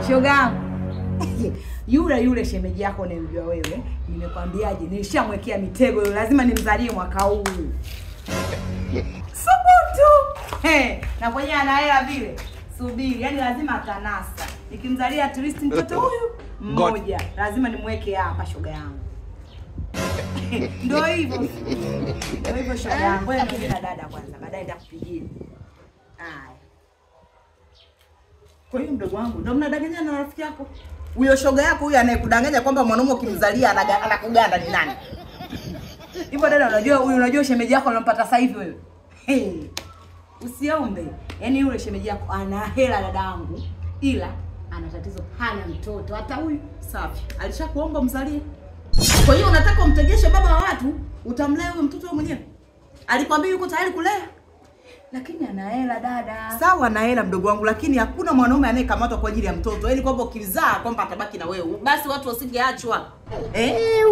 Shoga. Yule shemeji yako unayemjua wewe, nimekwambiaje? Nilishamwekea mitego yule, lazima nimzalie mwaka huu. Subutu. Hey, na kwenye ana hela vile. Subiri, yani lazima atanasa. Nikimzalia at least mtoto huyu mmoja, lazima nimweke hapa shoga yangu. Ndio hivyo. Ndio hivyo shoga yangu. Ngoja niongee na dada kwanza, baadaye nitakupigia. Haya. Kwa hiyo mdogo wangu, ndio mnadanganyana na rafiki yako? Huyo shoga yako huyo anayekudanganya kwamba mwanaume ukimzalia anakuganda ni nani? Hivyo dada, unajua huyu, unajua shemeji yako alompata sasa hivi wewe. Hey. Usiombe. Yaani yule shemeji yako ana hela dadangu, ila ana tatizo, hana mtoto hata huyu. Safi. Alishakuomba mzalie. Kwa hiyo unataka umtegeshe baba wa watu, utamlea huyo mtoto wewe mwenyewe? Alikwambia yuko tayari kulea? Lakini ana hela dada. Sawa na hela mdogo wangu, lakini hakuna mwanaume anayekamatwa kwa ajili ya mtoto. Yaani kwamba ukizaa kwamba atabaki na wewe. Basi watu wasingeachwa.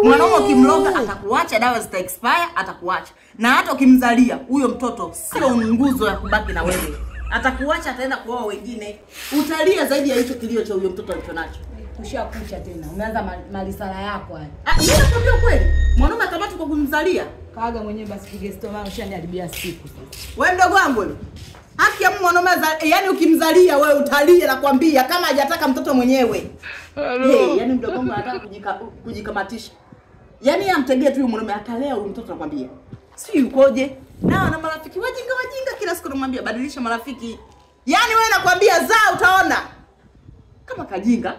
Mwanaume ukimloga atakuacha, dawa zita expire, atakuacha. Na hata ukimzalia huyo mtoto sio nguzo ya kubaki na wewe. Atakuacha, ataenda kuoa wengine. Utalia zaidi ya hicho kilio cha huyo mtoto alichonacho. Ushakucha tena. Umeanza malisala yako haya. Ah, mimi nakwambia kweli. Mwanaume akamatwa kwa kumzalia. Kaaga mwenyewe basi pige stop, maana ushaniharibia siku sasa. Wewe mdogo wangu wewe. Haki ya mwanaume, yaani ukimzalia wewe utalia, nakwambia kama hajataka mtoto mwenyewe. Hey, yaani mdogo wangu anataka kujikamatisha. Yaani amtegee tu yule mwanaume atalea huyu mtoto nakwambia. Si yukoje? Na ana marafiki wajinga wajinga, kila siku namwambia badilisha marafiki. Yaani wewe nakwambia zaa utaona. Kama kajinga.